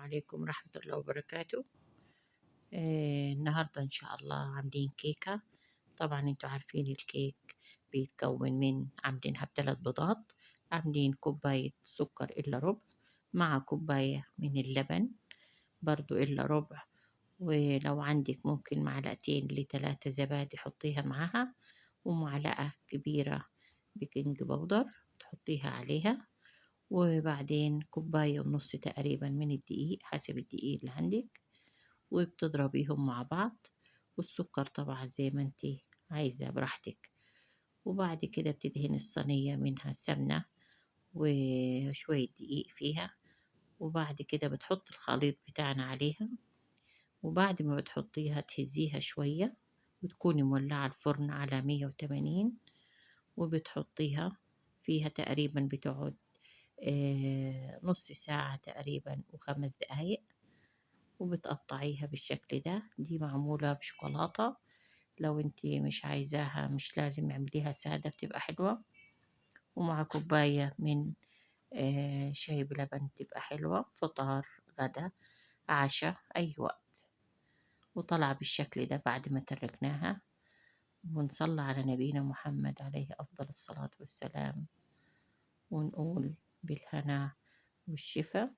عليكم ورحمة الله وبركاته. النهاردة إن شاء الله عاملين كيكة. طبعا انتوا عارفين الكيك بيتكون من عاملينها ب3 بيضات، عاملين كوباية سكر إلا ربع مع كوباية من اللبن برضو إلا ربع، ولو عندك ممكن معلقتين ل3 زبادي حطيها معاها، ومعلقة كبيرة baking powder تحطيها عليها، وبعدين كوباية ونص تقريبا من الدقيق حسب الدقيق اللي عندك، وبتضربيهم مع بعض، والسكر طبعا زي ما انتي عايزة براحتك. وبعد كده بتدهني الصينية منها السمنة وشوية دقيق فيها، وبعد كده بتحط الخليط بتاعنا عليها، وبعد ما بتحطيها تهزيها شوية، وتكوني مولعة الفرن على 180، وبتحطيها فيها تقريبا بتقعد نص ساعة تقريبا و5 دقايق، وبتقطعيها بالشكل ده. دي معمولة بشوكولاتة، لو انتي مش عايزاها مش لازم اعمليها سادة، بتبقى حلوة، ومع كوباية من شاي بلبن بتبقى حلوة، فطار غدا عشاء أي وقت. وطلع بالشكل ده بعد ما تركناها. ونصلي على نبينا محمد عليه أفضل الصلاة والسلام، ونقول بالهنا والشفا.